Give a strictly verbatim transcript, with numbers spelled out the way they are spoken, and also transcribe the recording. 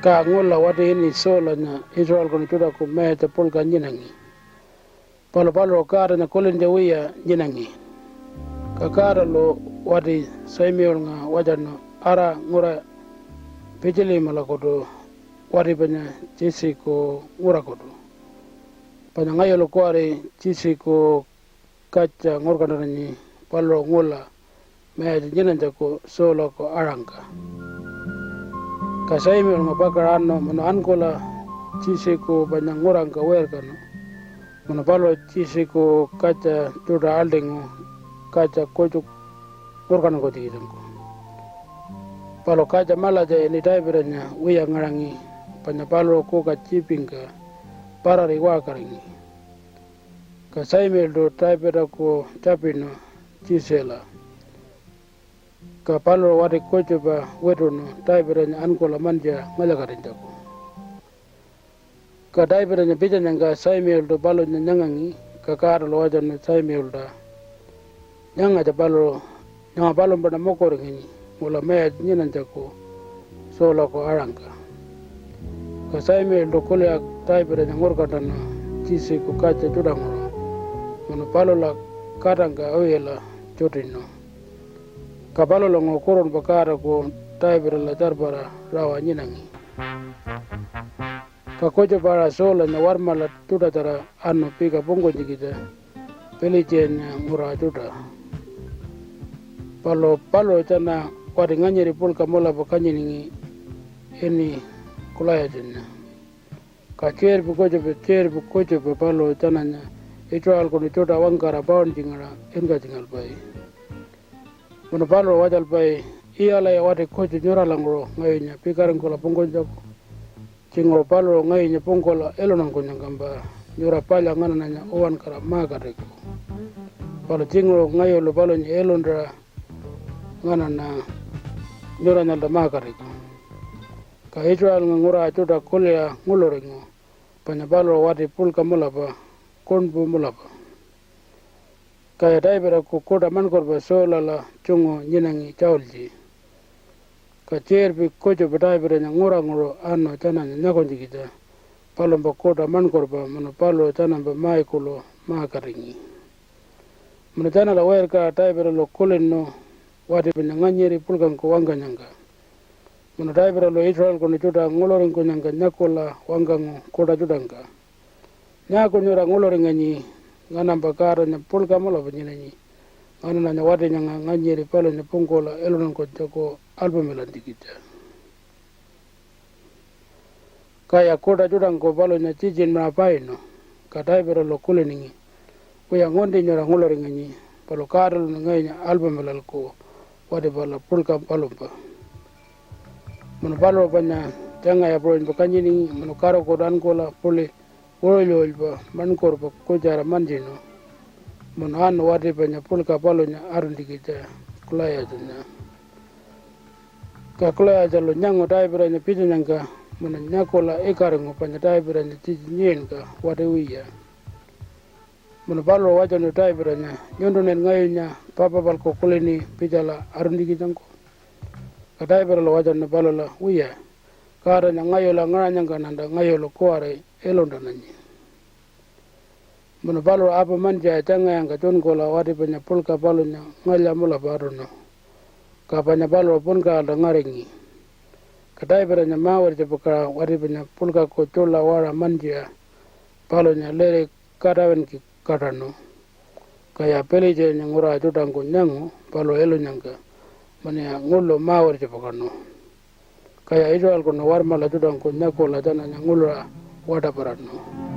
Ka ngula wati ini Saulanya Israelkunu tjuṯaku mayatja puḻka nyinangi. Palu paluṟu Godanya kulintja wiya nyinangi. Ka Godalu wati Samuelnga watjanu, "Ara ngura Pitjiliyamalakutu wati panya Jesse-ku ngurakutu. Panya ngayulu kuwari Jesse-ku katja ngurkantananyi paluṟu ngula mayatja nyinanytjaku Saulaku aṟangka." Ka Samuelnga pakaṟa anu munu ankula Jesse-ku panya ngurangka wirkanu, munu paluṟu Jesse-ku katja tjuṯa aḻṯingu katja kutju ngurkantankunytjikitjangku. Palu katja maḻatja ini Davidanya wiya ngaṟangi, panya paluṟu kuka tjiipingka parari waṟkaringi. Ka Samueltu Davidaku tjapinu Jesse-la, ka paluṟu wati kutjupa wituṉu Davidanya ankula mantjiṟa ngalya-katinytjaku. Ka Davidanya pitjanyangka Samueltu palunya nyangangi, ka Godalu watjanu Samuelta, "Nyangatja paluṟu, nyanga palumpaṉa mukuringanyi ngula mayatja nyinanytjaku Saulaku aṟangka." Ka Samueltu kuliṟa Davidanya ngurkantanu Jesse-ku katja tjuṯanguṟu, munu palula katangka wiyila tjutinu. Ka palulanguṟu Kurunpa Godaku Davidala tjarpara rawa nyinangi. Ka kutjupa-aṟa Saulanya warmaḻa tjuṯatjara anu pika pungkunytjikitja Pilitjiyanya nguraṟa tjuṯa. Palu paluṟu tjana wati nganytjiri puḻka mulapa kanyiningi ini Kulayatjanya. Ka tjiṟirpi kutjupa tjiṟirpi kutjupa paluṟu tjananya Israelkunu tjuṯa wangkara pauntjingaṟa inkatjingalpai. Munu paluṟu walytjalpai, "Iyalaya wati kutju nyuralanguṟu ngayunya pikaringkula pungkunytjaku. Tjinguṟu paluṟu ngayunya pungkula iluntankunyangkampa nyura palya nganaṉanya uwankara ma-katiku. Palu tjinguṟu ngayulu palunya iluntaṟa nganaṉa nyuranyalta ma-katiku." Ka Israelnga nguraṟa tjuṯa kuliṟa nguḻuringu, panya paluṟu wati puḻka mulapa, kuṉpu mulapa. Kaya Davidaku kuṯa maṉkurpa Saulala tjungu nyinangi tjaultji. Ka tjiṟirpi kutjupa Davidanya nguranguṟu anu tjananya nyakunytjikitja palumpa kuṯa maṉkurpa, munu paluṟu tjanampa mai kuḻu ma-katingi. Munu tjanala wirkaṟa Davidalu kulinu wati panya nganytjiri puḻkangku wangkanyangka. Munu Davidalu Israelkunu tjuṯa nguḻuringkunyangka nyakula wangkangu kuṯa tjuṯangka, "Nyaaku nyura nguḻuringanyi? Nganampa Godanya puḻka mulapa nyinanyi nganaṉanya wati nyanga nganytjiri palunya pungkula iluntankunytjaku alpamilantjikitja." Kaya kuṯa tjuṯangku palunya tjitjinmaṟa painu, ka Davidalu kuliningi, "Wiya, ngunti nyura nguḻuringanyi, palu Godaluṉi ngayunya alpamilalku wati pala puḻka palumpa." Munu paluṟu panya tjangaya puṟunypa kanyiningi munu karukutu ankula puḻi wiṟulypa maṉkurpa kutjara mantjinu, munu anu wati panya puḻka palunya arintjikitja Kulayatjanya. Ka Kulayatjalu nyangu Davidanya pitjanyangka munu nyakula ikaringu panya Davidanya tjitji nyinka wati wiya. Munu paluṟu watjanu Davidanya, "Nyuntuṉin ngayunya papa-palku kulini pitjala arintjikitjangku?" Ka Davidalu watjanu palula, "Wiya, Godanya ngayula ngaṟanyangkaṉanta ngayulu kuwari iluntananyi." Munu paluṟu apu mantjiṟa tjangayangka tjunkula wati panya puḻka palunya ngalya mulapa atuṉu, ka panya paluṟu punkaṟalta ngaringi. Ka Davidanya ma-wirtjapakaṟa wati panya puḻkaku tjuḻa waṟa mantjiṟa palunya liri katawinki kaṯaṉu. Kaya Pilitjiyanya nguraṟa tjuṯangku nyangu paluṟu ilunyangka, munuya nguḻu ma-wirtjapakaṉu. Kaya Israelkunu warmaḻa tjuṯangku nyakula tjananya nguḻuṟa waṯaparaṉu.